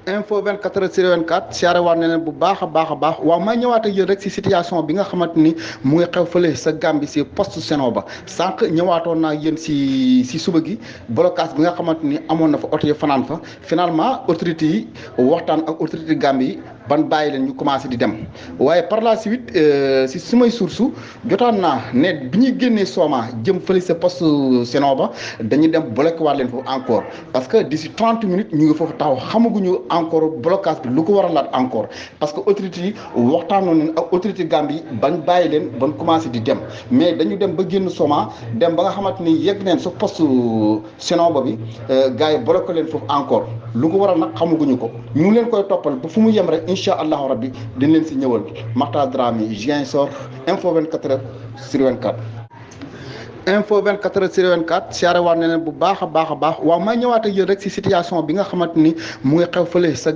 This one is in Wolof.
info 24 heures sur 24 siyaare waat ne leen bu baax a baax waaw may ñëwaat ak yéen rek si situation bi nga xamante ni mu ngi xew fële sa Gambie si poste Sen'Eau ba sànq ñëwaatoon naa yéen si suba gi blocage bi nga xamante ni amoon na fa oto yi fanaan fa finalement autorité yi waxtaan ak autorité Gambie yi ban bàyyi leen ñu commencé di dem waaye par la suite si sumay source jotaan naa ne bi ñuy génnee Soma jëm fële sa poste Sen'Eau ba dañuy dem bloqué waat leen foofu encore parce que d'ici 30 minutes ñu ngi foofu taxaw xamaguñu encore blocage bi lu ko war a laat encore parce que autorité yi waxtaanoon nañ ak autorité Gambie yi bañ bàyyi leen ban commencé di dem mais dañu dem ba génn Soma dem ba nga xamante ni yegg neen sa poste Sen'Eau ba bi gars yi bloqué leen foofu encore lu ko waral nag xamaguñu ko ñu ngi leen koy toppal ba fu mu yem rek incha allahu rabbi dañ leen si ñëwal Makhtar Dramé Ziguinchor info 24 heures sur 24. info 24 heures sur 24 siyaare waat ne leen bu baax a baax waaw may ñëwaat ak yéen rek si situation bi nga xamante ni mu ngi xew fële sa